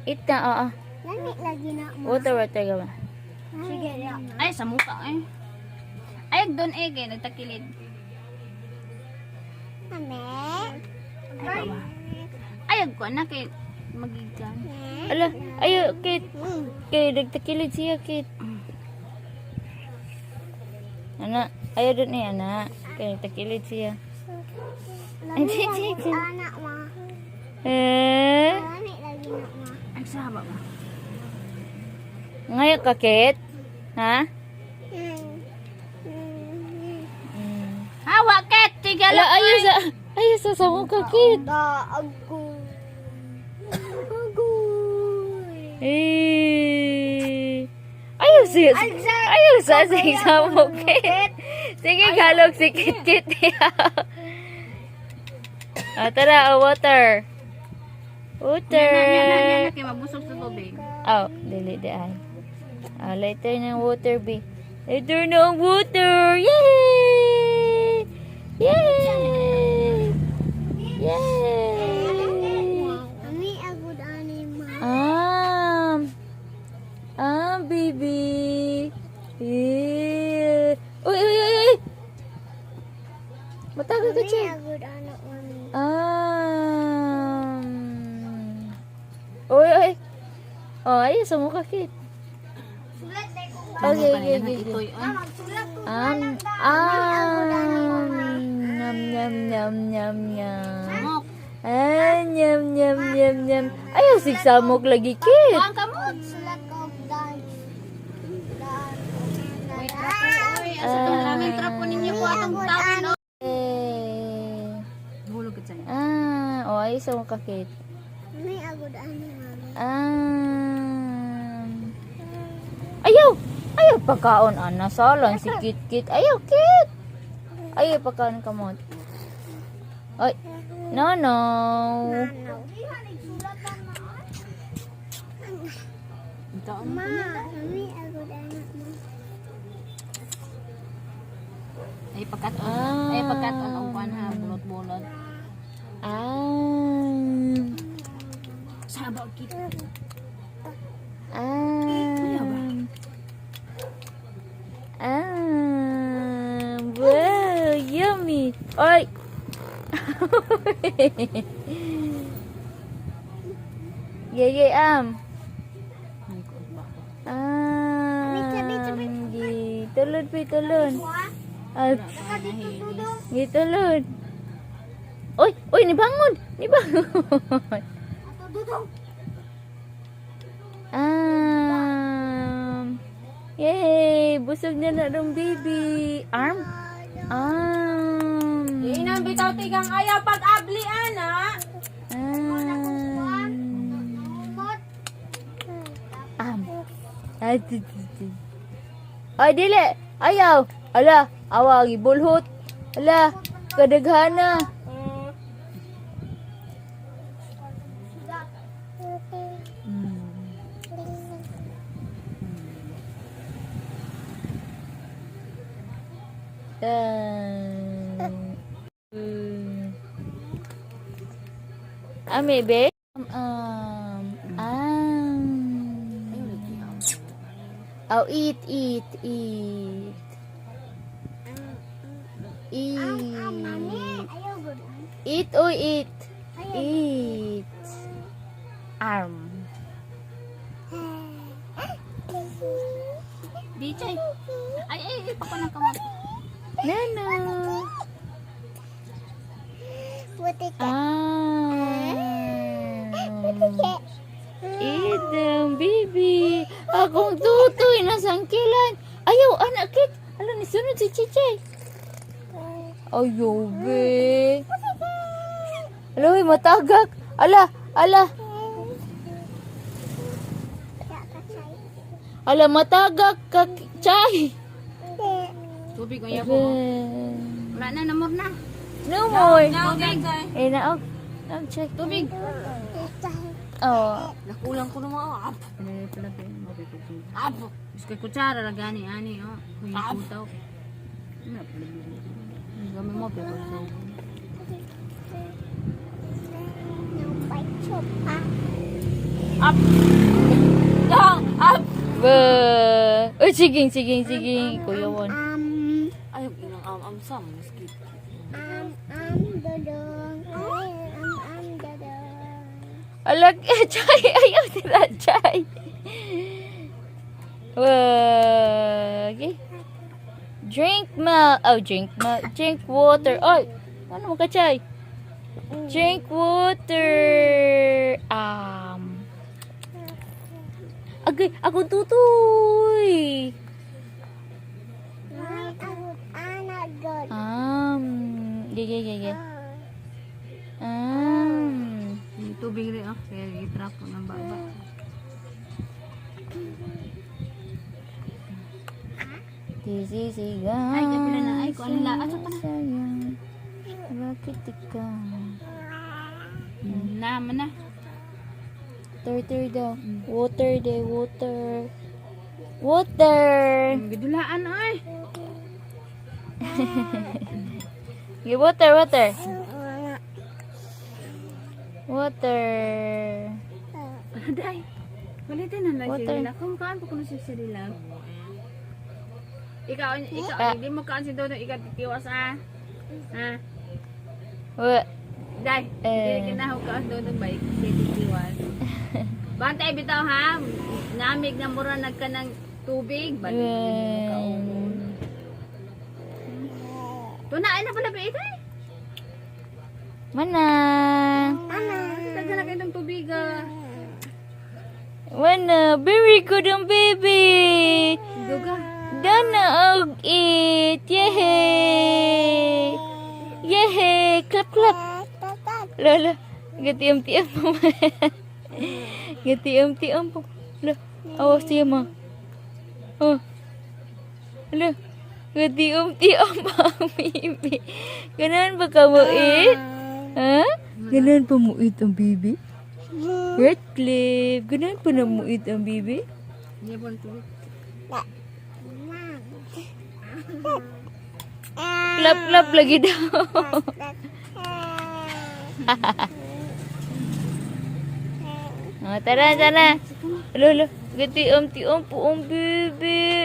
Eat na, oo. Lami lagi na ma. Water, water ka ba? Sige, ya. Ay, sa mukha eh. Ay, doon eh, kay nagtakilid. Mami. Ay, ba? Ay, ko na kay magigan. Ala, ayo, Kit. Kay nagtakilid siya, Kit. Ana, ayo dun eh, ana. Kay nagtakilid siya. Lami lagi anak ma. Eh? Lami lagi na ma. Ay, sa haba ba? Ngayon ka, Kit? Ha? Mm. Mm. Mm. Hawa, Ket! Tigala! Ala, ayo sa mukha, Kit. Da agoy. Agoy. Eh. Ayaw siya. Ayaw sa sa mo, Kit. Sige, galog si Kit Kit. Ah, tara, oh, water. Water. Na, na, na, na, kay mabusog sa tubig. Oh, dili di ay. Ah, later ng water, be. Later na ang water. Yay! Yay! Yay! Mami agud ani ma. Ah, baby. Eh. Uy, uy, uy, uy. Matagal ka Mami siya. agud anak mami. Ah. Uy, uy. Oh, ay, sa mukha, Kit. Sulat dai ko. Okay. Itoy, ay. Magsulat ko. Nyam, nyam, nyam, nyam, nyam. Samok. Ah, nyam, nyam, nyam, nyam. Ayaw, sigsamok lagi, Kit. Ang kamot! Sulat ko og dance. Dance. Wait, trapo, oy. Asa tong raming trapo ninyo ko atong tawon, oh. Eh. Hulog ka sa'yo. Ah, oh, ay, sa mukha, Kit. Mami agud ani mami. Ah. Ayaw! Ayaw pagkaon, ana. Salan si Kit Kit. Ayaw, Kit! Ayaw pagkaon kamot. Ay, no, no. Ano? Ikaw, Ma, mami agud anak ma. Ay, pagkaton. Ah. Ay, pagkaton. Ang kuwan ha, bulot-bulot. Ah. Sabaw, Kit. Ah. Ah. Wow, yummy. Ay. Yeah, yeah, am. Ay, ko, ba ako? Ah. Gitulon, pitulon. Ah, gitulon. Oy, oy, nibangon, nibangon. Ato dudong. Yay, busog na na rong baby. Arm? Arm. Inang bitaw tigang ayaw pag-abli, ana. Arm. Umot. Arm. Ay, ti, ti, ti. Ay, dili. Ayaw. Ala, awa, gibulhot. Ala, kadaghana. Ame, be? Oh, eat, eat, eat. Eat. Mami, ayaw gud. Eat, oh, eat. Eat. Arm. Bichay. Ay, ay, ay, pako ng kamot. Nana. Puti ka. Ah. Puti ka. Eat them, baby. Akong tutoy nasangkilan. Ayaw, anak, kit. Ala, nisunod si Chichay. Ayaw, be. Ala, uy, matagak. Ala, ala. Ala, matagak ka, Chay. Tubig ang yabo. Wala na, namor na. No more. Tubig. Eh, naog. Naog, Chay. Tubig. Oh. Nakulang ko naman. Ap. Ap. Kay kutsara ra gani ani oh. Ap. Gami mo pero so. Up. Down. Up. Ba. Uy, sige, sige, sige. Kuyawan. Ay, ilang am am sam. Skip. Am, am, dodong. Ay, am, am, dodong. Alag, chay, ayaw nila, chay. Okay. Drink milk. Oh, drink milk. Drink water. Oy, ano mo ka, chay? Drink water. Agay, ako tutoy. Ay, am, anak, god. Yeah. Yung tubig rin, oh. Kaya itrapo ng baba. This is a Ay, kaya pala na. Ay, kung ano la- Asa pa na? Sayang. Bakit ikaw? Na, mana. Water daw. Water day, water. Water! Ang gidulaan, ay. Give water, water. Water. Day. Balitin na lang Water. si Lila. Kung kaan pa kuno si Lila. Ikaw, ikaw, Ah. hindi mo kaan si Dodo, ikaw titiwas ah. Ha? Wa. Day, Eh. hindi ka na kaan Dodo ba si titiwas. Bantay bitaw ha. Namig na mura nagka ng tubig. Balik hindi mo kaungon. Tuna ay na pala ba ito eh. Mana. Mama. Taga na kayong tubig ah. Mana. Very good ang baby. Duga. Dana og eat. Yay! Yay! Clap, clap. Tatat. Lola, gatiam-tiam po. Gatiam-tiam po. Lo, awas siya ma. Oh. Lo, gatiam-tiam pa ang baby. Ganon ba ka mo eat? Ha? Ganon pa mo eat ang baby? Red clip. Ganon pa na mo eat ang baby? Hindi po ng tubig. Clap, clap lagi daw. Oh, tara, tara. Lolo, gatiam-tiam po ang baby.